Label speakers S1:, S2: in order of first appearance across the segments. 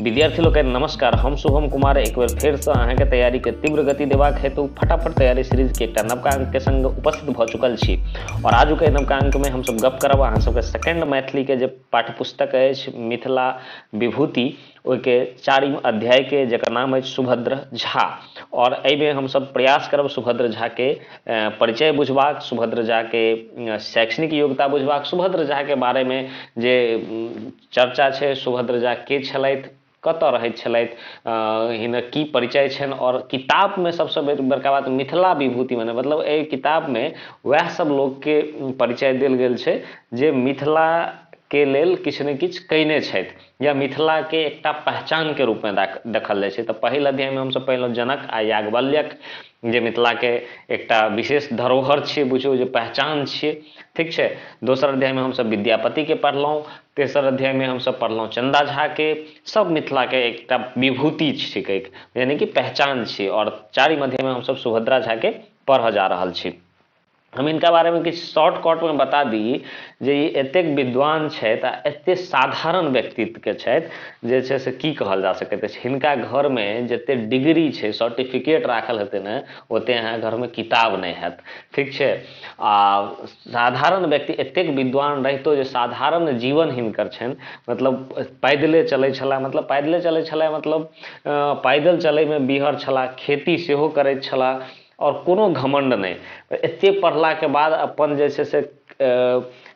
S1: विद्यार्थी लोकनि नमस्कार, हम शुभम कुमार एक बेर फेरसँ अहाँके तैयारीके तीव्र गति देबाक हेतु फटाफट तैयारी सीरीजके एकटा नवका अंकके संग उपस्थित भऽ चुकल छी। और आजुके नवका अंकमे हमसब गप करब अहाँ सबके सेकेंड मैथिलीके जे पाठ्यपुस्तक अछि मिथिला विभूति, ओहिके चारिम अध्यायके जकर नाम अछि सुभद्र झा। और एहिमे हमसब प्रयास करब सुभद्र झाके परिचय बुझबाक, सुभद्र झाके शैक्षणिक योग्यता बुझबाक, सुभद्र झाके बारेमे जे चर्चा छै, सुभद्र झा के छलथि, कतऽ रहैत छलथि, हिनक की परिचय छनि। आओर किताबमे सबसँ बड़का बात मिथिला विभूति मने मतलब एहि किताबमे वएह सब लोकके परिचय देल गेल छै जे मिथिलाके लेल किछु ने किछु कयने छथि या मिथिलाके एकटा पहचानके रूपमे देखल जाइ छै। तऽ पहिल अध्यायमे हमसब पढ़लहुँ जनक आ याज्ञवल्क्य, जे मिथिलाके एकटा विशेष धरोहर छियै, बुझियौ जे पहचान छियै, ठीक छै। दोसर अध्यायमे हमसब विद्यापतिके पढ़लहुँ, तेसर अध्यायमे हमसब पढ़लहुँ चन्दा झाके, सब मिथिलाके एकटा विभूति छिकै, यानी कि पहचान छियै। आओर चारिम अध्यायमे हमसब सुभद्रा झाके पढ़ऽ जा रहल छी। हम हिनका बारेमे किछु शॉर्टकटमे बता दी जे ई एतेक विद्वान छथि आ एतेक साधारण व्यक्तित्वके छथि जे छै से की कहल जा सकैत अछि। हिनका घरमे जतेक डिग्री छै, सर्टिफिकेट राखल हेतै ने, ओतेक अहाँ घरमे किताब नहि हैत, ठीक छै। आ साधारण व्यक्ति एतेक विद्वान रहितो जे साधारण जीवन हिनकर छनि, मतलब पैदले चलै छलाह, मतलब पैदले चलै छलाह, मतलब पैदल चलैमे बिहर छलाह, खेती सेहो करैत छलाह आओर कोनो घमण्ड नहि। एतेक पढ़लाके बाद अपन जे छै से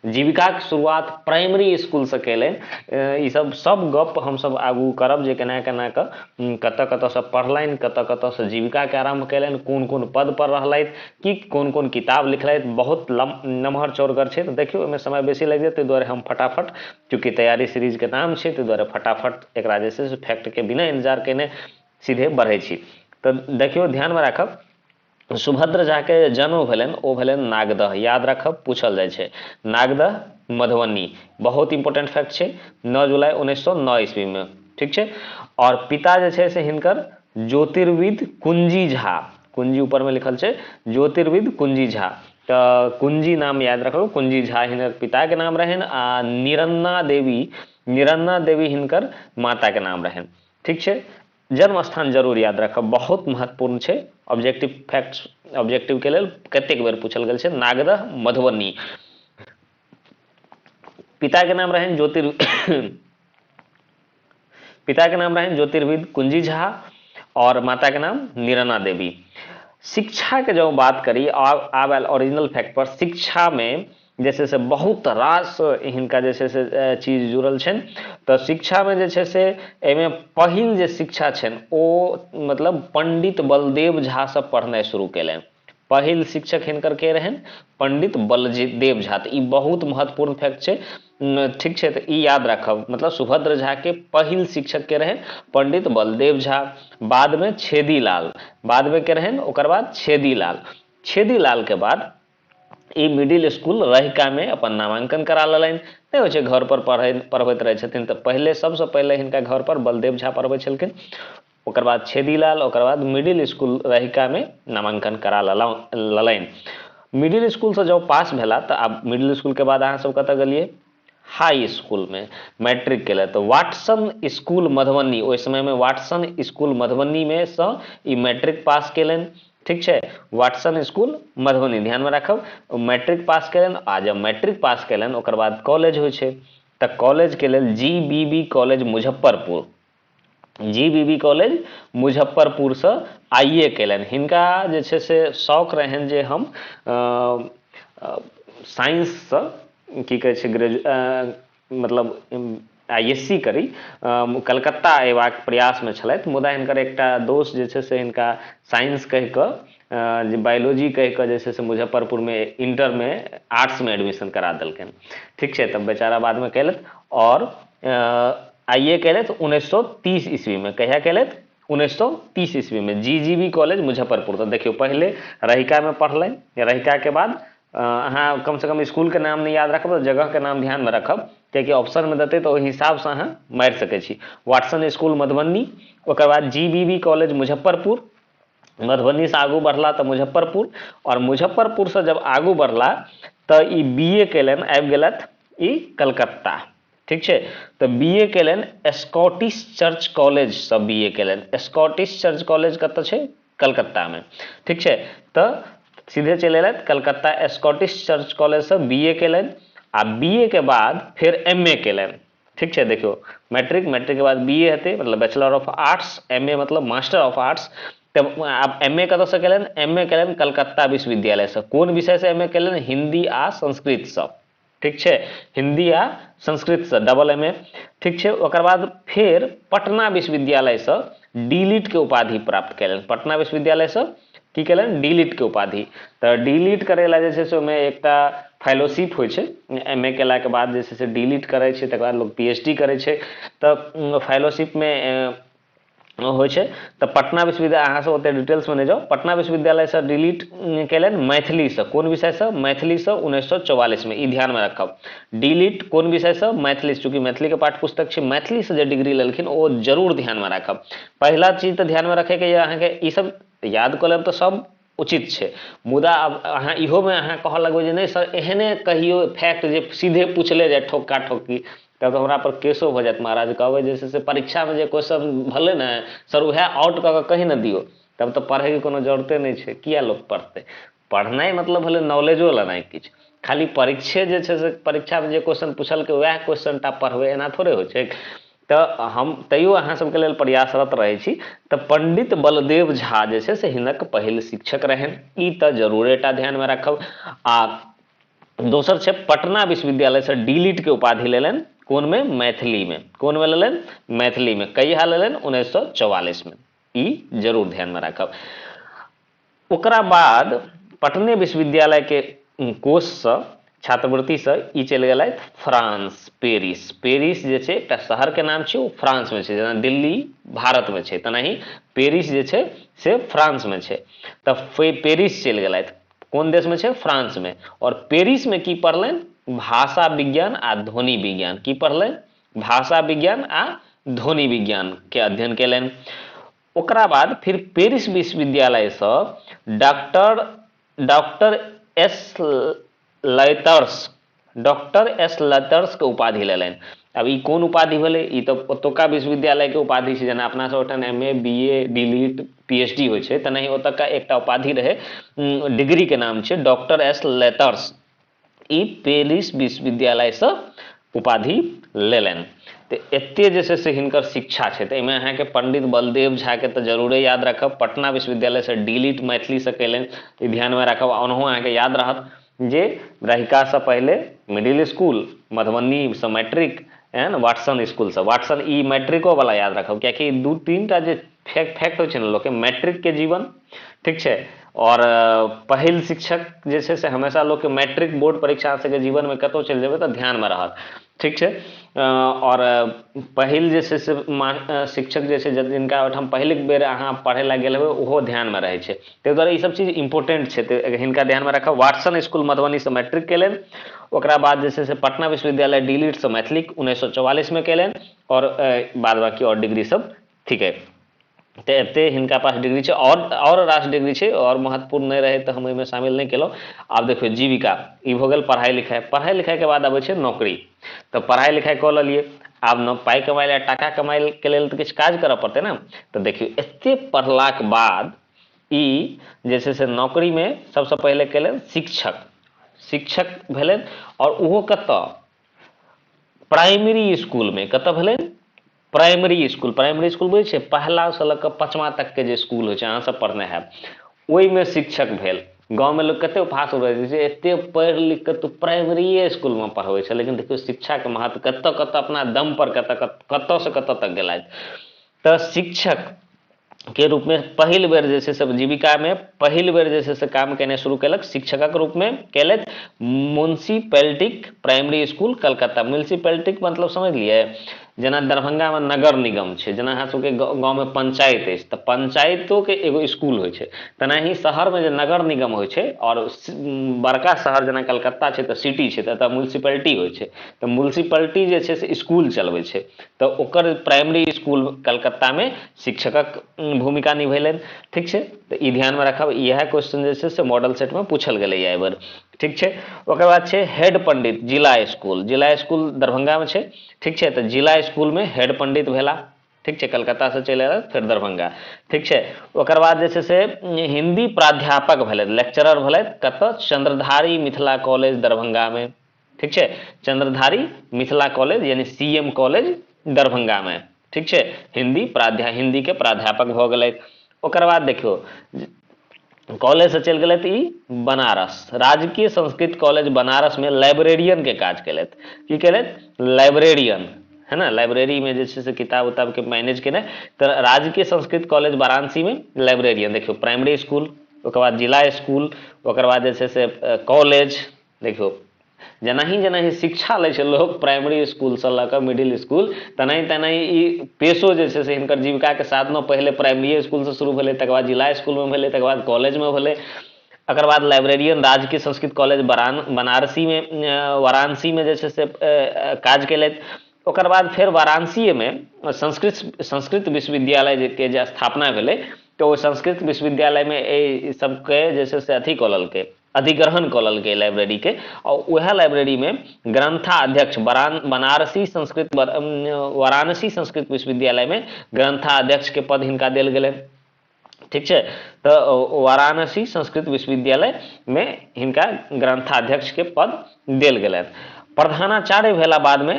S1: जीविकाके शुरुआत प्राइमरी इसकुलसँ कयलनि। ईसब सब गप हमसब आगू करब जे केना केना कऽ कतऽ कतऽसँ पढ़लनि, कतऽ कतऽसँ जीविकाके आरम्भ कयलनि, कोन कोन पदपर रहलथि, की कोन कोन किताब लिखलथि। बहुत नमहर चौड़गर छै, तऽ देखियौ ओहिमे समय बेसी लागि जेतै, ताहि दुआरे हम फटाफट, चूँकि तैयारी सीरीजके नाम छै ताहि दुआरे फटाफट एकरा जे छै से फैक्टके बिना इन्तजार कयने सीधे बढ़ै छी। तऽ देखियौ ध्यानमे राखब, सुभद्र झाके जन्म भेलनि ओ भेलनि नागदह, याद राखब पूछल जाइ छै, नागदह मधुबनी, बहुत इम्पोर्टेंट फैक्ट छै, 9 जुलाई 1909 ईस्वीमे, ठीक छै। आओर पिता जे छै से हिनकर ज्योतिर्विद कुंजी झा, कुंजी ऊपरमे लिखल छै, ज्योतिर्विद कुंजी झा, तऽ कुंजी नाम याद रखब, कुंजी झा हिनकर पिताके नाम रहनि आ निरन्ना देवी, निरन्ना देवी हिनकर माताके नाम रहनि, ठीक छै। जन्म स्थान जरूर याद राखब, बहुत महत्वपूर्ण छै, ऑब्जेक्टिव फैक्ट्स ऑब्जेक्टिव के लेल कतेक बेर पूछल गेल छै। नागदह मधुबनी, पिता के नाम रहनि ज्योतिर पिता के नाम रहनि ज्योतिर्विद कुंजी झा और माता के नाम निरना देवी। शिक्षा के जब बात करी, आब आयल ओरिजिनल फैक्ट पर, शिक्षा में जे छै से बहुत रास हिनका जे छै से चीज जुड़ल छनि। तऽ शिक्षामे जे छै से एहिमे पहिल जे शिक्षा छनि ओ मतलब पंडित बलदेव झासँ पढ़नाइ शुरू कयलनि। पहिल शिक्षक हिनकर के रहनि? पंडित बलदेव झा। तऽ ई बहुत महत्वपूर्ण फैक्ट छै, ठीक छै। तऽ ई याद राखब, मतलब सुभद्र झाके पहिल शिक्षक के रहनि? पंडित बलदेव झा। बादमे छेदीलाल, बादमे के रहनि? ओकर बाद छेदीलाल। छेदीलालके बाद ई मिडिल स्कूल रहिकामे अपन नामांकन करा लेलनि। नहि होइ छै घर पर पढ़बैत रहै छथिन, तऽ पहिले सबसँ पहिले हिनका घर पर बलदेव झा पढ़बै छलखिन, ओकर बाद छेदीलाल, ओकर बाद मिडिल स्कूल रहिकामे नामांकन करा लेलनि। मिडिल स्कूलसँ जब पास भेला तऽ आब मिडिल स्कूलके बाद अहाँ सब कतऽ गेलियै? हाई स्कूलमे मैट्रिक केलथि। तऽ वाटसन स्कूल मधुबनी, ओहि समयमे वाटसन स्कूल मधुबनीमे सँ ई मैट्रिक पास केलनि, ठीक छै। वाटसन स्कूल मधुबनी ध्यानमे राखब, मैट्रिक पास केलनि। आ जब मैट्रिक पास केलनि ओकर बाद कॉलेज होइ छै, तऽ कॉलेजके लेल G B B college Muzaffarpur, G B B college मुजफ्फरपुरसँ आई ए केलनि। हिनका जे छै से शौक रहनि जे हम साइंससँ की कहै छै मतलब I S C करी, कलकत्ता अयबाक प्रयासमे छलथि। मुदा हिनकर एकटा दोस्त जे छै से हिनका साइंस कहि कऽ, जे बायोलॉजी कहि कऽ जे छै से मुजफ्फरपुरमे इंटरमे आर्ट्समे एडमिशन करा देलकनि, ठीक छै। तब बेचारा बादमे केलथि और आई ए केलथि 1930 ईस्वीमे। कहिया केलथि? 1930 ईस्वीमे G G B college Muzaffarpur. तऽ देखियौ पहिले रहिकामे पढ़लनि, रहिकाके बाद अहाँ कमसँ कम इसकुलके नाम नहि याद रखब तऽ जगहके नाम ध्यानमे रखब, कियाकि ऑप्शनमे देतै तऽ ओहि हिसाबसँ अहाँ मारि सकै छी। वाटसन स्कूल मधुबनी, ओकर बाद G B B college Muzaffarpur, मधुबनीसँ आगू बढ़ला तऽ मुजफ्फरपुर, आओर मुजफ्फरपुरसँ जब आगू बढ़ला तऽ ई बी ए कयलनि, आबि गेलथि ई कलकत्ता, ठीक छै। तऽ बी ए केलनि स्कॉटिश चर्च कॉलेजसँ बी ए केलनि। स्कॉटिश चर्च कॉलेज कतऽ छै? कलकत्तामे, ठीक छै। तऽ सीधे चलि एलथि कलकत्ता स्कॉटिश चर्च कॉलेजसँ बी ए केलनि आ बी ए के बाद फेर एम ए केलनि, ठीक छै। देखियौ मैट्रिक, मैट्रिक के बाद बी ए हेतै, मतलब bachelor of arts, M A मतलब मास्टर ऑफ आर्ट्स। तऽ आब एम ए कतऽसँ केलनि? एम ए केलनि कलकत्ता विश्वविद्यालयसँ। कोन विषयसँ एम ए केलनि? हिन्दी आ संस्कृतसँ, ठीक छै, हिन्दी आ संस्कृतसँ डबल एम ए, ठीक छै। ओकर बाद फेर पटना विश्वविद्यालयसँ डी लिट के उपाधि प्राप्त केलनि। पटना विश्वविद्यालयसँ की केलनि? डी लिट के उपाधि। तऽ डी लिट करै लए जे छै से ओहिमे एकटा फेलोशिप होइ छै, एम ए केलाके बाद जे छै से डी लिट करै छै, तकर बाद लोक पी एच डी करै छै। तऽ फेलोशिपमे होइ छै। तऽ पटना विश्वविद्यालय, अहाँ सब ओते डिटेल्समे नहि जाउ, पटना विश्वविद्यालयसँ डी लिट केलनि मैथिलीसँ। कोन विषयसँ? मैथिलीसँ 1944मे, ई ध्यानमे राखब। डी लिट कोन विषयसँ? मैथिली, चूँकि मैथिलीके पाठ्य पुस्तक छै, मैथिलीसँ जे डिग्री लेलखिन ओ जरूर ध्यानमे राखब। पहिला चीज तऽ ध्यानमे रखैके यऽ अहाँके, ई सब याद कऽ लेब तऽ सब उचित छै, मुदा आब अहाँ इहोमे अहाँ कहऽ लगबै जे नहि सर एहने कहियो फैक्ट जे सीधे पूछले जाय ठोक्का ठोक्की, तब तऽ हमरा पर केसो भऽ जायत महाराज। कहबै जे छै से परीक्षामे जे क्वेश्चन भेलै ने सर उएह आउट कऽ कऽ कहि ने दियौ, तब तऽ पढ़ैके कोनो जरूरते नहि छै, किया लोक पढ़तै? पढ़नाइ मतलब भेलै नॉलेजो लेनाइ, किछु खाली परीक्षे जे छै से परीक्षामे जे क्वेश्चन पुछलकै उएह क्वेश्चन टा पढ़बै एना थोड़े होइ छै। तऽ हम तैयो अहाँ सबके लेल प्रयासरत रहै छी। तऽ पंडित बलदेव झा जे छै से हिनक पहिल शिक्षक रहनि, ई तऽ जरूरे टा ध्यानमे राखब। आ दोसर छै पटना विश्वविद्यालयसँ डी लिट के उपाधि लेलनि, कोनमे? मैथिलीमे। कोनमे लेलनि? मैथिलीमे। कहिया लेलनि? 1944मे, ई जरूर ध्यानमे राखब। ओकरा बाद पटने विश्वविद्यालयके कोषसँ छात्रवृत्तिसँ ई चलि गेलथि फ्रांस, पेरिस। पेरिस जे छै एकटा शहरके नाम छै, ओ फ्रांसमे छै। जेना दिल्ली भारतमे छै तेनाही पेरिस जे छै से फ्रांसमे छै। तऽ पेरिस चलि गेलथि, कोन देशमे छै? फ्रांसमे। आओर पेरिसमे की पढ़लनि? भाषा विज्ञान आ ध्वनि विज्ञान। की पढ़लनि? भाषा विज्ञान आ ध्वनि विज्ञान के अध्ययन केलनि। ओकरा बाद फिर Paris विश्वविद्यालयसँ doctor S Letters, doctor S Letters के उपाधि लेलनि। आब ई कोन उपाधि भेलै? ई तऽ ओतुका विश्वविद्यालयके उपाधि छै। जेना अपना सब ओहिठाम M A, B A, D Litt, P H D होइ छै, तेनाही ओतुका एकटा उपाधि रहै, डिग्रीके नाम छै डॉक्टर एस लेटर्स। ई पेरिस विश्वविद्यालयसँ उपाधि लेलनि। तऽ एते जे छै से हिनकर शिक्षा छै। तऽ एहिमे अहाँके पंडित बलदेव झाके तऽ जरूरे याद राखब। पटना विश्वविद्यालयसँ डी लिट मैथिलीसँ कयलनि, ई ध्यानमे राखब। ओनाहु अहाँके याद रहत जे रहिकासँ पहिले मिडिल स्कूल, मधुबनीसँ मैट्रिक एंड वाटसन स्कूलसँ वाटसन, ई मैट्रिको वाला याद राखब, कियाकि दू तीन टा जे फैक्ट होइ छै ने लोकके, मैट्रिकके जीवन, ठीक छै, आओर पहिल शिक्षक जे छै से हमेशा लोकके मैट्रिक बोर्ड परीक्षा सबके जीवनमे कतहु चलि जेबै तऽ ध्यानमे रहत, ठीक छै। आओर पहिल जे छै से शिक्षक जे छै जिनका ओहिठाम पहिल बेर अहाँ पढ़ै लए गेल हेबै ओहो ध्यानमे रहै छै, ताहि दुआरे ई सब चीज इम्पोर्टेंट छै, तऽ हिनका ध्यानमे राखब। वाटसन स्कूल मधुबनीसँ मैट्रिक केलनि, ओकरा बाद जे छै से पटना विश्वविद्यालय डी लिटसँ मैथिली 1944मे केलनि, आओर बाद बाकी आओर डिग्री सब ठीके। तऽ एते हिनका पास डिग्री छै, आओर रास डिग्री छै, आओर महत्वपूर्ण नहि रहै तऽ हम एहिमे शामिल नहि केलहुँ। आब देखियौ जीविका, ई भऽ गेल पढ़ाइ लिखाइ। पढ़ाइ लिखाइके बाद अबै छै नौकरी। तऽ पढ़ाइ लिखाइ कऽ लेलियै, आब न पाइ कमाइ लए, टाका कमाइके लेल तऽ किछु काज करऽ पड़तै ने। तऽ देखियौ एते पढ़लाक बाद ई जे छै से नौकरीमे सबसँ पहिले केलनि शिक्षक, शिक्षक भेलनि, आओर ओहो कतऽ? प्राइमरी स्कूलमे। कतऽ भेलनि? Primary school. प्राइमरी स्कूल बुझै छियै? पहलासँ लऽ कऽ पाँचमा तकके जे स्कूल होइ छै, अहाँ सब पढ़ने हैब, ओहिमे शिक्षक भेल। गाँवमे लोक कते उपहास उड़बै छै, एते पढ़ि लिख कऽ तू प्राइमरीए स्कूलमे पढ़बै छै, लेकिन देखियौ शिक्षाके महत्व कतऽ कतऽ अपना दम पर कतऽ कतऽसँ कतऽ तक गेलथि। तऽ शिक्षक के रूपमे पहिल बेर जे छै से जीविकामे पहिल बेर जे छै से काम केनाइ शुरू केलक, शिक्षकक रूपमे केलथि म्युनिसिपैलिटीक प्राइमरी स्कूल कलकत्ता। म्युनिसिपैलिटीक मतलब समझलियै? जेना दरभंगामे नगर निगम छै, जेना अहाँ सबके गाँवमे पंचायत अछि, तऽ पंचायतोके एगो स्कूल होइ छै, तेनाही शहरमे जे नगर निगम होइ छै, आओर बड़का शहर जेना कलकत्ता छै तऽ सिटी छै, तऽ एतऽ म्युनिसिपैलिटी होइ छै, तऽ म्युनिसिपैलिटी जे छै से स्कूल चलबै छै, तऽ ओकर प्राइमरी स्कूल कलकत्तामे शिक्षकक भूमिका निभेलनि, ठीक छै। तऽ ई ध्यानमे राखब। इएह क्वेश्चन जे छै से मॉडल सेटमे पूछल गेलैए एहि बेर। ठीक छै। ओकर बाद छै हेड पंडित जिला स्कूल, जिला स्कूल दरभंगामे छै। ठीक छै, तऽ जिला स्कूलमे हेड पंडित भेला। ठीक छै, कलकत्तासँ चलि आयल फेर दरभंगा। ठीक छै, ओकर बाद जे छै से हिंदी प्राध्यापक भेलथि, लेक्चरर भेलथि कतऽ, चंद्रधारी मिथिला कॉलेज दरभंगामे। ठीक छै, चंद्रधारी मिथिला कॉलेज यानी CM college दरभंगामे। ठीक छै, हिंदी हिंदी के प्राध्यापक भऽ गेलथि। ओकर बाद देखियौ कॉलेजसँ चलि गेलथि ई बनारस, राजकीय संस्कृत कॉलेज बनारसमे लाइब्रेरियनके काज केलथि। की केलथि? लाइब्रेरियन, है ना, लाइब्रेरीमे जे छै से किताब उताबके मैनेज केनाइ। तऽ राजकीय संस्कृत कॉलेज वाराणसीमे लाइब्रेरियन। देखियौ प्राइमरी स्कूल, ओकर बाद जिला स्कूल, ओकर बाद जे छै से कॉलेज। देखियौ जेनाही जेनाही शिक्षा लै छै लोक प्राइमरी स्कूलसँ लऽ कऽ मिडिल स्कूल, तेनाही तेनाही ई पेशो जे छै से हिनकर जीविकाके साधनो पहिले प्राइमरी स्कूलसँ शुरू भेलै, तकर बाद जिला स्कूलमे भेलै, तकर बाद कॉलेजमे भेलै, एकर बाद लाइब्रेरियन राजकीय संस्कृत कॉलेज बनारसीमे वाराणसीमे जे छै से काज केलथि। ओकर बाद फेर वाराणसीएमे संस्कृत विश्वविद्यालय के जे स्थापना भेलै तऽ ओ संस्कृत विश्वविद्यालयमे एहि सबके जे छै से अथी कऽ लेलकै, अधिग्रहण कऽ लेलकै लाइब्रेरीके। आओर उएह लाइब्रेरीमे ग्रंथाध्यक्ष बनारसी संस्कृत वाराणसी संस्कृत विश्वविद्यालयमे ग्रंथाध्यक्षके पद हिनका देल गेलनि। ठीक छै, तऽ वाराणसी संस्कृत विश्वविद्यालयमे हिनका ग्रंथाध्यक्षके पद देल गेलनि। प्रधानाचार्य भेला बादमे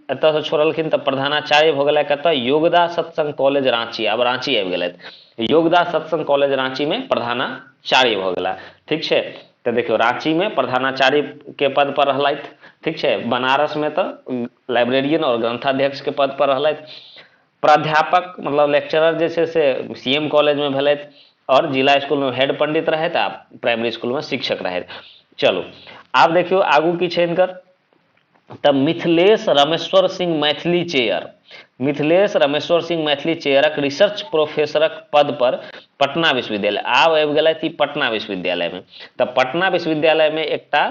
S1: एतऽसँ छोड़लखिन तऽ प्रधानाचार्य भऽ गेलै कतऽ, योगदा सत्संग कॉलेज राँची। आब राँची आबि गेलथि, योगदा सत्संग कॉलेज राँचीमे प्रधानाचार्य भऽ गेला। ठीक छै, तऽ देखियौ राँचीमे प्रधानाचार्यके पद पर रहलथि। ठीक छै, बनारसमे तऽ लाइब्रेरियन आओर ग्रंथाध्यक्षके पद पर रहलथि। प्राध्यापक मतलब लेक्चरर जे छै से CM कॉलेजमे भेलथि आओर जिला स्कूलमे हेड पंडित रहथि आ प्राइमरी स्कूलमे शिक्षक रहथि। चलू आब देखियौ आगू की छै हिनकर। तऽ मिथिलेश रमेश्वर सिंह मैथिली चेयर, मिथिलेश रमेश्वर सिंह मैथिली चेयरक रिसर्च प्रोफेसरक पद पर पटना विश्वविद्यालय। आब आबि गेलथि ई पटना विश्वविद्यालयमे। तऽ पटना विश्वविद्यालयमे एकटा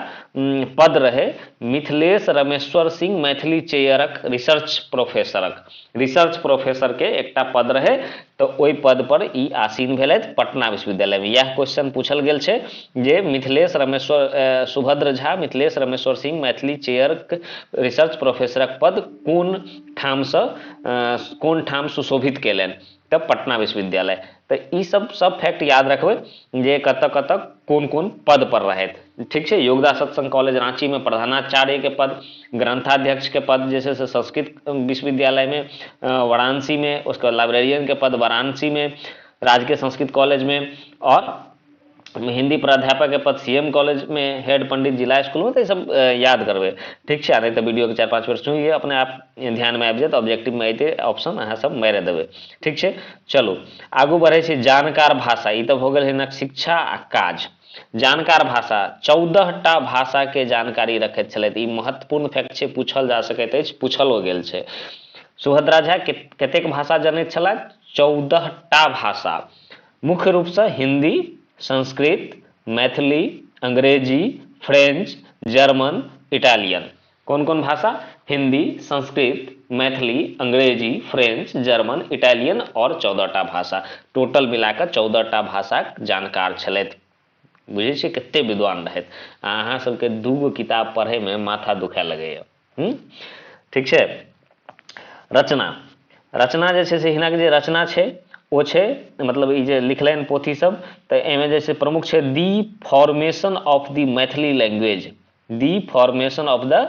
S1: पद रहै मिथिलेश रमेश्वर सिंह मैथिली चेयरक रिसर्च प्रोफेसरक, रिसर्च प्रोफेसरके एकटा पद रहै, तऽ ओहि पद पर ई आसीन भेलथि पटना विश्वविद्यालयमे। इएह क्वेश्चन पूछल गेल छै जे मिथिलेश रमेश्वर सुभद्र झा मिथिलेश रमेश्वर सिंह मैथिली चेयरक रिसर्च प्रोफेसरक पद कोन ठामसँ कोन ठाम सुशोभित केलनि, तऽ पटना विश्वविद्यालय। तऽ ई सब सब फैक्ट याद रखबै जे कतऽ कतऽ कोन कोन पद पर रहथि। ठीक छै, योगदा सत्संग कॉलेज राँचीमे प्रधानाचार्यके पद, ग्रंथाध्यक्षके पद जे छै से संस्कृत विश्वविद्यालयमे वाराणसीमे, उसके लाइब्रेरियनके पद वाराणसीमे, राजकीय संस्कृत कॉलेजमे, और हिंदी प्राध्यापक के पद CM college में, हेड पंडित जिला स्कूल में। तऽ ई सब याद करबै। ठीक छै, नहि तऽ वीडियो के 4-5 बेर सुनि लिअ, अपने आप ध्यानमे आबि जायत, ऑब्जेक्टिवमे अयतै ऑप्शन अहाँ सब मारि देबै। ठीक छै, चलू आगू बढ़ै छी। जानकार भाषा, ई तऽ भऽ गेल हिनक शिक्षा आ काज। जानकार भाषा, 14टा भाषा के जानकारी रखैत छलथि। ई महत्वपूर्ण फैक्ट छै, पूछल जा सकैत अछि, पूछलो गेल छै। सुभद्रा झा कतेक भाषा जनैत छलथि? 14टा भाषा, मुख्य रूपसँ हिंदी, संस्कृत, मैथिली, अंग्रेजी, फ्रेंच, जर्मन, इटालियन। कोन कोन भाषा? हिंदी, संस्कृत, मैथिली, अंग्रेजी, फ्रेंच, जर्मन, इटालियन और 14टा भाषा। टोटल मिलाकऽ 14टा भाषाक जानकार छलथि। बुझै छियै कते विद्वान रहथि। आ अहाँ सबके 2 किताब पढ़ैमे माथा दुखाय लगैया। ठीक छै। रचना, रचना जे छै से हिनक जे रचना छै ओ छै, मतलब ई जे लिखलनि पोथी सब, तऽ एहिमे जे छै प्रमुख छै the formation of the Maithili language, the formation of the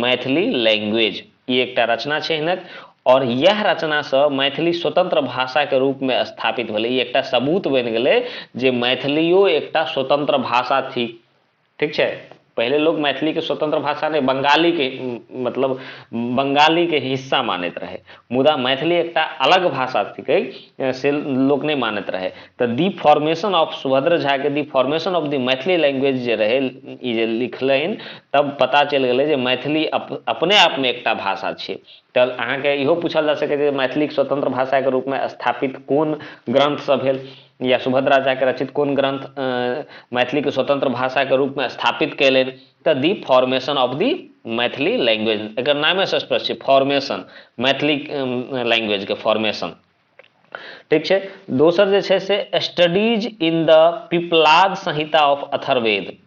S1: Maithili language, ई एकटा रचना छै हिनक। और यह रचनासँ मैथिली स्वतंत्र भाषाके रूपमे स्थापित भेलै। ई एकटा सबूत बनि गेलै जे मैथिलियो एकटा स्वतंत्र भाषा थिक। ठीक छै, पहिले लोग मैथिली के स्वतंत्र भाषा नहि, बंगाली के मतलब बंगाली के हिस्सा मानैत रहे, मुदा मैथिली एकटा अलग भाषा थिकै से लोक नहि मानैत रहे। तऽ दी फॉर्मेशन ऑफ सुभद्र झा के the formation of the Maithili language जे रहे, ई जे लिखलनि, तब पता चलि गेलै जे मैथिली अपने आपमे एकटा भाषा छै। तऽ अहाँके इहो पूछल जा सकै छै मैथिलीके स्वतंत्र भाषाके रूपमे स्थापित कोन ग्रंथसँ भेल, या सुभद्रा झा के रचित कोन ग्रंथ मैथिलीके स्वतंत्र भाषाके रूपमे स्थापित कयलनि, तऽ the formation of the Maithili language, एकर नामे से स्पष्ट छै, फॉर्मेशन, मैथिली लैंग्वेजके फॉर्मेशन। ठीक छै। दोसर जे छै से studies in the Pippalada Samhita of Atharvaveda,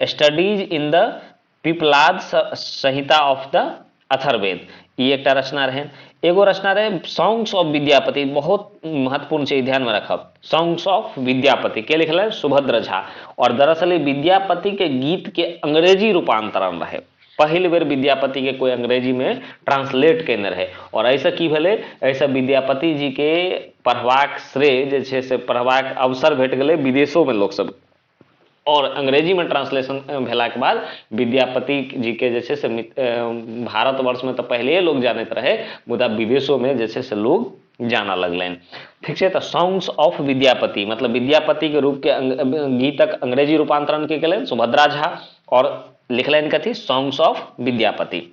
S1: Studies in the Pippalada Samhita of the Atharvaveda, ई एकटा रचना रहनि। एगो रचना रहै सॉन्ग्स ऑफ विद्यापति, बहुत महत्वपूर्ण छै, ध्यानमे रखब। सॉन्ग्स ऑफ विद्यापति के लिखलनि? सुभद्र झा। और दरअसल ई विद्यापति के गीत के अंग्रेजी रूपांतरण रहै। पहिल बेर विद्यापति के कोई अंग्रेजी में ट्रांसलेट केने रहै। और एहिसँ की भेलै? एहिसँ विद्यापति जी के पढ़बाक श्रेय जे छै से पढ़बाक अवसर भेट गेलै विदेशोमे लोकसभ। और अंग्रेजी में ट्रांसलेशन भेलाके बाद विद्यापति जी के जे छै से भारतवर्षमे तऽ पहिले लोग जानैत रहै, मुदा विदेशोमे जे छै से लोग जानऽ लगलनि। ठीक छै, तऽ सॉन्ग्स ऑफ विद्यापति मतलब विद्यापति के रूप के गीतक अंग्रेजी रूपांतरण के केलनि? सुभद्रा झा। और लिखलनि कथी? Songs of Vidyapati.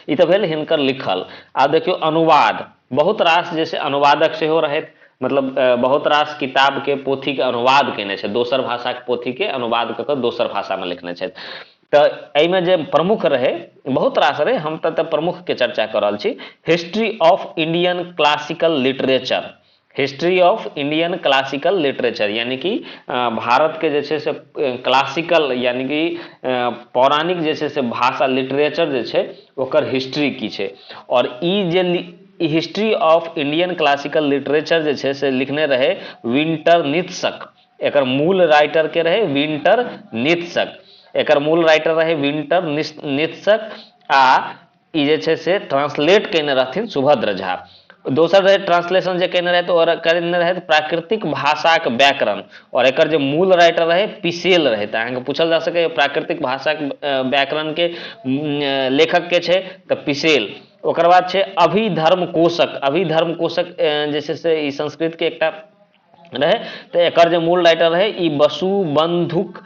S1: ई तऽ भेल हिनकर लिखल। आब देखियौ अनुवाद, बहुत रास जे छै अनुवादक सेहो रहथि, मतलब बहुत रास किताबके पोथीके अनुवाद केने छै, दोसर भाषाके पोथीके अनुवाद कऽ कऽ दोसर भाषामे लिखने छथि। तऽ एहिमे जे प्रमुख रहै, बहुत रास रहै, हम तऽ प्रमुखके चर्चा कऽ रहल छी। History of Indian classical literature, history of Indian classical literature, यानी कि भारतके जे छै से क्लासिकल यानी कि पौराणिक जे छै से भाषा लिटरेचर जे छै ओकर हिस्ट्री की छै। और ई जे history of Indian classical literature जे छै से लिखने रहै विंटर नित्सक। एकर मूल राइटर के रहै? विंटर नित्सक। एकर मूल राइटर रहै विंटर नित्सक आ ई जे छै से ट्रांसलेट केने रहथिन सुभद्र झा। दोसर रहै ट्रांसलेशन जे केने रहथि ओ केने रहथि प्राकृतिक भाषाक व्याकरण, और एकर जे मूल राइटर रहै पिसेल रहै। तऽ अहाँके पूछल जा सकैए प्राकृतिक भाषाक व्याकरणके लेखक के छै? तऽ पिसेल। ओकर बाद छै अभिधर्म कोशक। अभिधर्म कोशक जे छै से ई संस्कृतके एकटा रहै, तऽ एकर जे मूल राइटर रहै ई वसुबन्धुक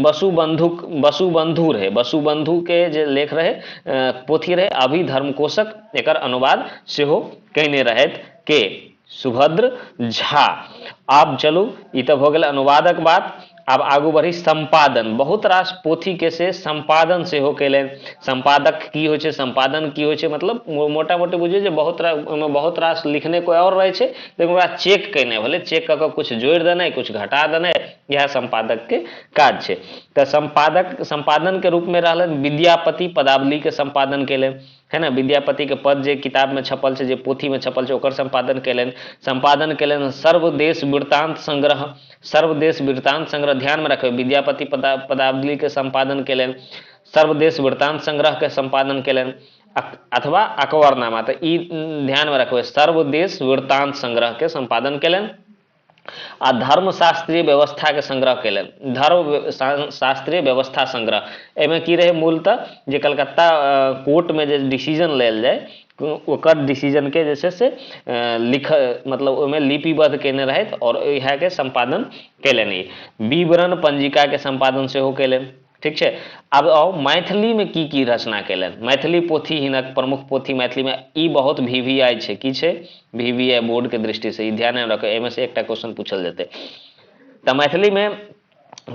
S1: वसुबन्धुक वसुबन्धु रहै। वसुबन्धुके जे लेख रहै, पोथी रहै अभिधर्मकोशक, एकर अनुवाद सेहो कयने रहथि के? सुभद्र झा। आब चलू, ई तऽ भऽ गेल अनुवादक बात। आब आगू बढ़ी सम्पादन। बहुत रास पोथीके से सम्पादन सेहो कयलनि। सम्पादक की होइ छै, सम्पादन की होइ छै, मतलब मोटा मोटी बुझियौ जे बहुत रास ओहिमे बहुत रास लिखने कोइ आओर रहै छै, लेकिन ओकरा चेक केनाइ भेलै, चेक कऽ कऽ किछु जोड़ि देनाइ, किछु घटा देनाइ, इएह सम्पादकके काज छै। तऽ सम्पादक सम्पादनके रूपमे रहलनि विद्यापति पदावलीके सम्पादन कयलनि, है ने? विद्यापतिके पद जे किताबमे छपल छै, जे पोथीमे छपल छै, ओकर सम्पादन कयलनि। सम्पादन कयलनि सर्वदेश वृत्तांत संग्रह। सर्वदेश वृत्तांत संग्रह ध्यानमे रखबै, विद्यापति पदावलीके सम्पादन कयलनि, सर्वदेश वृत्तांत संग्रहके सम्पादन कयलनि अथवा अकबरनामा। तऽ ई ध्यानमे रखबै, सर्वदेश वृत्तांत संग्रहके सम्पादन कयलनि आ धर्मशास्त्रीय व्यवस्थाके संग्रह कयलनि। धर्म शास्त्रीय व्यवस्था संग्रह, एहिमे की रहै? मूलतः जे कलकत्ता कोर्टमे जे डिसीजन लेल जाय, ओकर डिसीजनके जे छै से लिख मतलब ओहिमे लिपिबद्ध कयने रहथि आओर इएहके सम्पादन कयलनि। विवरण पंजिकाके सम्पादन सेहो कयलनि। ठीक छै, आब आउ मैथिलीमे की की रचना कयलनि। मैथिली पोथी हिनक प्रमुख पोथी मैथिलीमे ई बहुत भी वी आई छै। की छै? भी वी आई बोर्डके दृष्टिसँ ई ध्यान रखै, एहिमे से एकटा क्वेश्चन पूछल जेतै। तऽ मैथिलीमे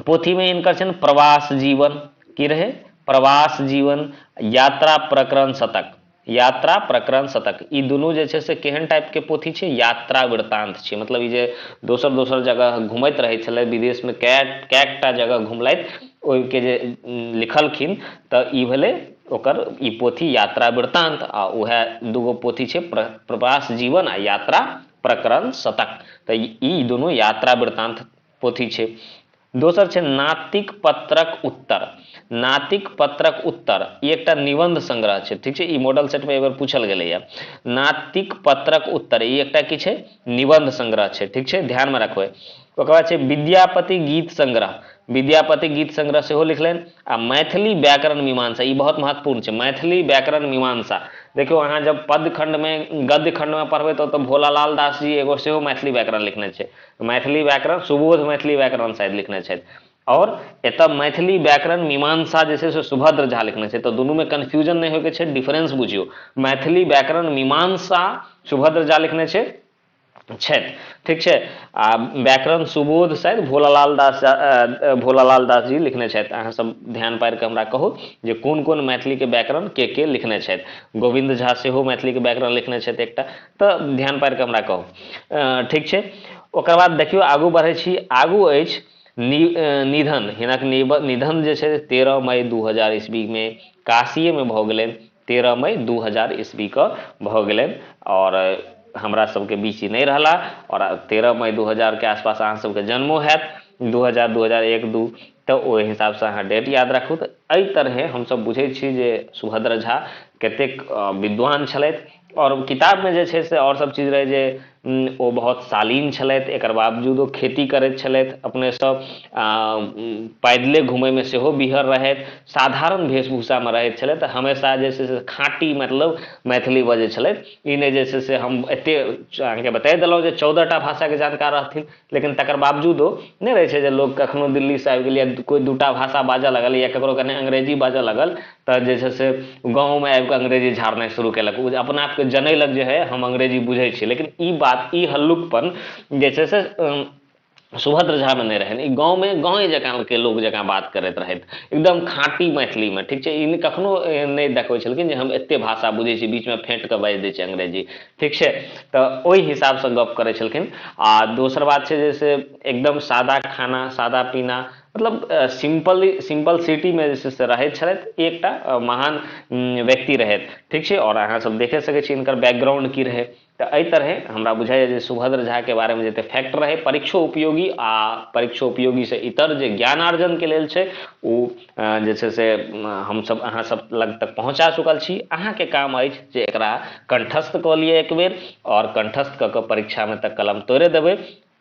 S1: पोथीमे हिनकर छनि प्रवास जीवन। की रहै? प्रवास जीवन, यात्रा प्रकरण शतक। यात्रा प्रकरण शतक, ई दुनू जे छै से केहन टाइपके पोथी छै? यात्रा वृत्तांत छै। मतलब ई जे दोसर दोसर जगह घुमैत रहै छलै, विदेशमे कएकटा जगह घुमलथि, ओहिके जे लिखलखिन तऽ ई भेलै ओकर ई पोथी यात्रा वृत्तांत। आ उएह दूगो पोथी छै प्रवास जीवन आ यात्रा प्रकरण शतक। तऽ ई दुनू यात्रा वृत्तांत पोथी छै। दोसर छै नातिक पत्रक उत्तर। नातिक पत्रक उत्तर ई एकटा निबंध संग्रह छै। ठीक छै, ई मॉडल सेट में एक बेर पूछल गेलैया। नातिक पत्रक उत्तर ई एकटा की छै? निबंध संग्रह छै। ठीक छै, ध्यान में रखबै। ओकर बाद छै विद्यापति गीत संग्रह। विद्यापति गीत संग्रह सेहो लिखलनि। आ मैथिली व्याकरण मीमांसा, ई बहुत महत्वपूर्ण छै। मैथिली व्याकरण मीमांसा, देखियौ अहाँ जब पद्य खंड में गद्य खंड में पढ़बै तऽ ओतऽ भोलालाल दास जी एगो सेहो मैथिली व्याकरण लिखने छै। मैथिली व्याकरण, सुबोध मैथिली व्याकरण शायद लिखने छथि। और एतऽ मैथिली व्याकरण मीमांसा जे छै से सुभद्र झा लिखने छै। तऽ दुनूमे कन्फ्यूजन नहि होइके छै, डिफरेंस बुझियौ। मैथिली व्याकरण मीमांसा सुभद्र झा लिखने छै छथि, ठीक छै, आ व्याकरण सुबोध शायद भोलालाल दास भोलालाल दास जी लिखने छथि। अहाँ सब ध्यान पारि कऽ हमरा कहू जे कोन कोन मैथिलीके व्याकरण के के लिखने छथि। गोविन्द झा सेहो मैथिलीके व्याकरण लिखने छथि एकटा, तऽ ध्यान पारि कऽ हमरा कहू। ठीक छै, ओकर बाद देखियौ आगू बढ़ै छी। आगू अछि निधन, हिनक निधन जे छै 13 मई 2000 ईस्वीमे काशीएमे भऽ गेलनि। 13 मई 2000 ईस्वीके भऽ गेलनि आओर हमरा सबके बीच नहि रहला। आओर 13 मई 2000 के आसपास अहाँ सबके जन्मो हैत, 2000, 2001, 2, तऽ ओहि हिसाबसँ अहाँ डेट याद राखू। तऽ एहि तरहे हमसब बुझै छी जे सुभद्र झा कतेक विद्वान छलथि। आओर किताबमे जे छै से आओर सब चीज रहै जे ओ बहुत शालीन छलथि, एकर बावजूद ओ खेती करैत छलथि, अपनेसँ पैदले घुमैमे सेहो बिहर रहथि, साधारण वेशभूषामे रहैत छलथि, हमेशा जे छै से खाँटी मतलब मैथिली बजै छलथि। ई नहि जे छै से हम एतेक अहाँके बता देलहुँ जे 14टा भाषाके जानकार रहथिन, लेकिन तकर बावजूदो नहि रहै छै जे लोक कखनो दिल्लीसँ आबि गेल या कोइ 2टा भाषा बाजऽ लागल या ककरो कने अंग्रेजी बाजऽ लागल तऽ जे छै से गाँवमे आबिकऽ अंग्रेजी झाड़नाइ शुरू केलक, ओ अपना आपके जनैलक जे है हम अंग्रेजी बुझै छी। लेकिन ई बात, ई हल्लुकपन जे छै से सुभद्र झामे नहि रहनि। ई गाँवमे गाँवे जकाँ के लोक जकाँ बात करैत रहथि, एकदम खाँटी मैथिलीमे, ठीक छै। ई कखनो नहि देखबै छलखिन जे हम एते भाषा बुझै छी, बीचमे फेँट कऽ बाजि दै छै अंग्रेजी, ठीक छै। तऽ ओहि हिसाबसँ गप करै छलखिन। आ दोसर बात छै जे से एकदम सादा खाना, सादा पीना, मतलब सिंपल सिटीमे जे छै से रहैत छलथि, एकटा महान व्यक्ति रहथि, ठीक छै। आओर अहाँ सब देखे सकै छी हिनकर बैकग्राउंड की रहै। तऽ एहि तरहे हमरा बुझाइए जे सुभद्र झाके बारेमे जते फैक्ट रहै परीक्षोपयोगी आ परीक्षोपयोगीसँ इतर जे ज्ञानार्जनके लेल छै ओ जे छै से हमसब अहाँ सब लग तक पहुँचा चुकल छी। अहाँके काम अछि जे एकरा कंठस्थ कऽ लिअ एक बेर आओर कंठस्थ कऽ कऽ परीक्षामे तऽ कलम तोड़ि देबै।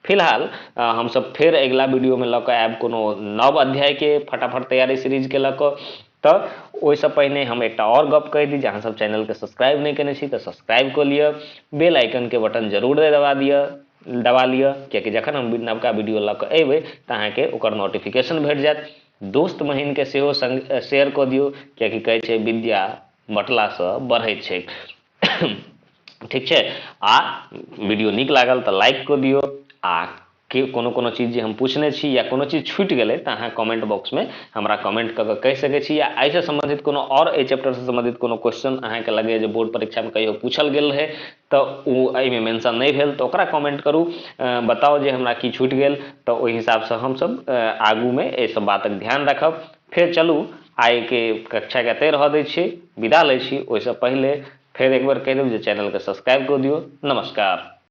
S1: फिलहाल हमसब फेर अगिला वीडियोमे लऽ कऽ आयब कोनो नव अध्यायके फटाफट तैयारी सीरीजके लऽ कऽ। तऽ ओहिसँ पहिने हम एकटा आओर गप कहि दी जे अहाँ सब चैनलके सब्सक्राइब नहि केने छी तऽ सब्सक्राइब कऽ लिअ, बेल आइकनके बटन जरूर दबा लिअ, कियाकि जखन हम नवका वीडियो लऽ कऽ अयबै तऽ अहाँके ओकर नोटिफिकेशन भेट जायत। दोस्त महीनके सेहो संग शेयर कऽ दियौ, कियाकि कहै छै विद्या बँटलासँ बढ़ैत छै, ठीक छै। आ वीडियो नीक लागल तऽ लाइक कऽ दियौ, आ के कोनो कोनो चीज जे हम पूछने छी या कोनो चीज छूटि गेलै तऽ अहाँ कमेंट बॉक्समे हमरा कमेंट कऽ कऽ कहि सकै छी, या एहिसँ सम्बन्धित कोनो आओर एहि चैप्टरसँ सम्बन्धित कोनो क्वेश्चन अहाँके लगैए जे बोर्ड परीक्षामे कहियो पूछल गेल रहै तऽ ओ एहिमे मेंशन नहि भेल तऽ ओकरा कमेंट करू, बताउ जे हमरा की छूटि गेल, तऽ ओहि हिसाबसँ हमसब आगूमे एहि सब बातक ध्यान राखब। फेर चलू आइके कक्षाके एतहि रहऽ दै छी, विदा लै छी। ओहिसँ पहिले फेर एक बेर कहि देब जे चैनलके सब्सक्राइब कऽ दियौ। नमस्कार।